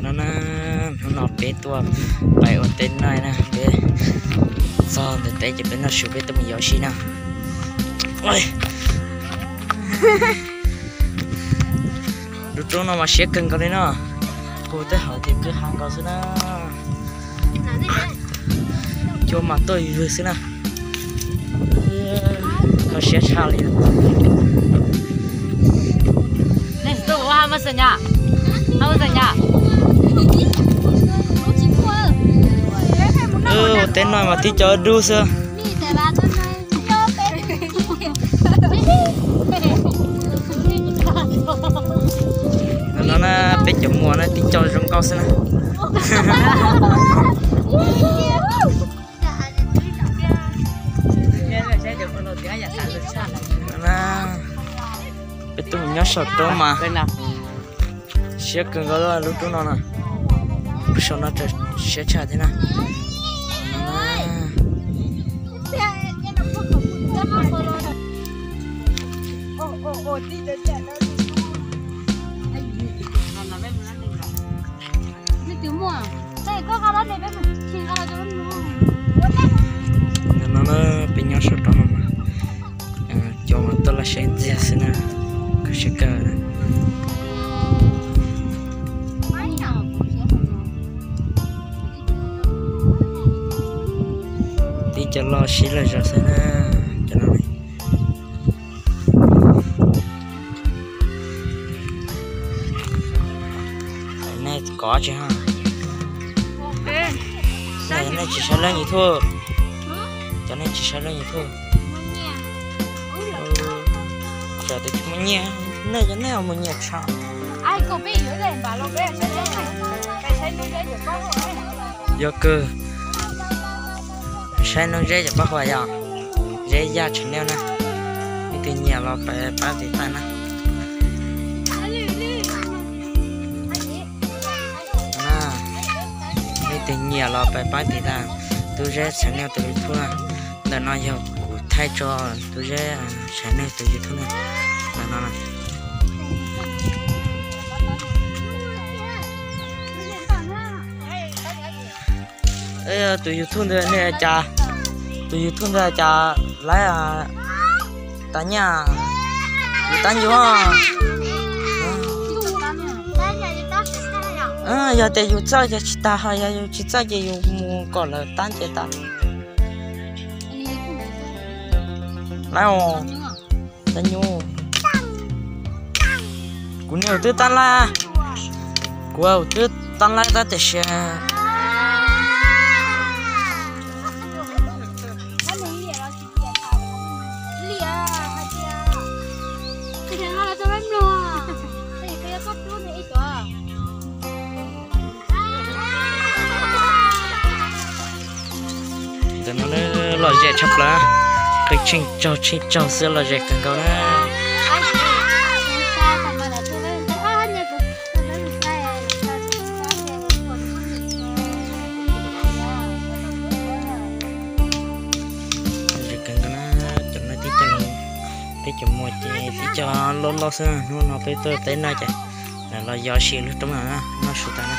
No na, hnub no peb tuaj pais ua teb no na, peb txog ntawm teb ces peb noj su peb tuaj mus yos sib na. Lub roob no mas siab kawg nkaus li no, puag tej hauv ces kwj ha nkaus xwb na. Cua mas tuaj vwg xwb na. Kho siab tshaj li. Ua teb no mas tib co dub xwb. No na, peb cov muam na tib co zoo nkauj xwb na. Peb tuaj mus nyob saum roob mas siab kawg nkaus lub roob no na. Lub saum no siab tshaj thiab na. No na, peb nyob saum roob no mas cua mas tuaj laj saib ntxiag xwb na, kho siab kawg na. Tib co loj sib lawm zog xwb na, cov no. Nej kov tsis ha? Nej tsis saib lub YouTube? Cov nej tsis saib lub YouTube? Cov twb tsis muaj nyiaj, nej cov nej muaj nyiaj tshaj. Yog kawg. Saib Nuj Zeb cov paj huam yom, Zeb Yaj channel na. Leej twg nyiam los pab pab tiv tauj na. Leej twg nyiam los pab pab tiv tauj Tub Zeb channel tus YouTube na. Ntawm no yog kuv thaij tso Tub Zeb channel tus YouTube na. Ntawm no na. Tus YouTube ntawd nej cas, tus YouTube ntawd cas laib tas nyaj, yus tab ncu. Yog tias yus txawj ces tsis tas, ho yog yus tsis txawj ces yus mus kom lawv tab ces tas. Laib os, tab ncu. Kuv niam twb tab laib, kuv twb tab laib tab tiam sis Ntawm no lom zem tshaj plaws, qw tsheej tsaug tsheej tsaug xwb, lom zem kawg nkaus na. Lom zem kawg nkaus na, cov no tib co, peb cov muam ces tib co loj loj xwb, hnub no peb tuaj teb no ces lawv los yos sim lub roob no na, noj su tas na.